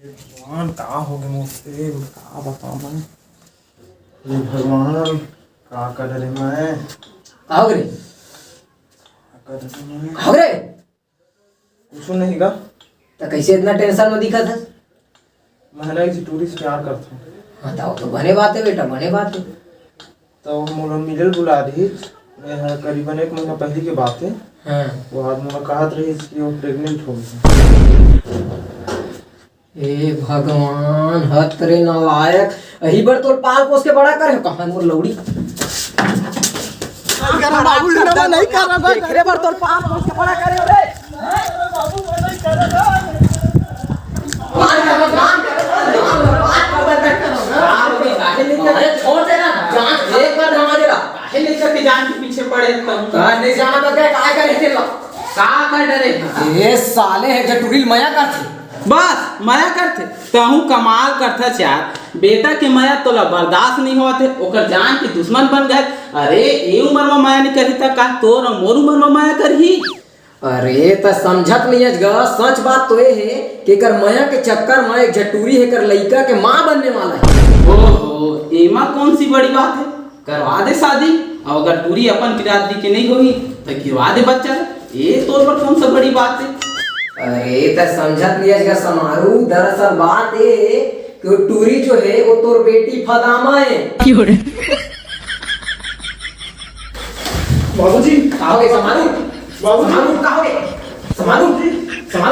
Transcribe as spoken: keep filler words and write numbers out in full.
भगवान, का होगे मोर से, का बतावं मैं? हे भगवान, का कर डरेंव मैं? का होगे रे? का कर डरेंव मैं? का होगे रे? कुछू नहीं गा। त कइसे इतना tension में दिखत हस? मैं ना एक झी टूरी से प्यार करथंव। हाँ, त ओ तो बने बात हे बेटा, बने बात हे। त ओ मोला मिले ल बुलाय रिहिस, ये ह करीबन एक महीना पहिली के बात हे। हाँ। ओ आज मोला कहत रहिस कि ओ pregnant होगे। हे भगवान, हद रे नालायक, एही बर तोर पाल पोस के बड़ा करे हंव, कहाँ मोर लौड़ी? कर बाबू, नहीं कर रहा, नहीं कर रहा। एकरे बर तोर पाल पोस के बड़ा करे हंव रे। अरे छोड़ दे ना, जान एक बार घुमा दे रहा। काहे लेकर के जान के पीछे पड़े हस? का नहीं जाना तो क्या, काय करे तेला? का कर डरे हस? ए साले, एक झी टूरी ल मया करथे। बस, मया करथे। तहूँ कमाल करथस यार। बेटा के मया तोला बर्दाश्त नहीं होवत हे, ओकर जान के दुश्मन बन गे। अरे, ए उमर म मया नहीं करही त का तोर अउ मोर उमर म मया करही? अरे, त समझत नइ हस गा, सच बात तो ए हे कि एकर मया के चक्कर म एक झी टूरी ह एकर लइका के माँ बनने वाला हे। ओहो, एमा कौन सी बड़ी बात हे? करवा दे शादी, अउ अगर टूरी अपन बिरादरी के नइ होही, त गिरवा दे बच्चा। ए तोर बर कौन सा बड़ी बात हे? अरे, त समझत नइ हस गा समारू, दरअसल बात ए हे कि ओ टूरी जो हे, ओ तोर बेटी फदामा हे। बाबूजी। का होगे समारू? बाबूजी। समारू, का होगे? समारू, समारू।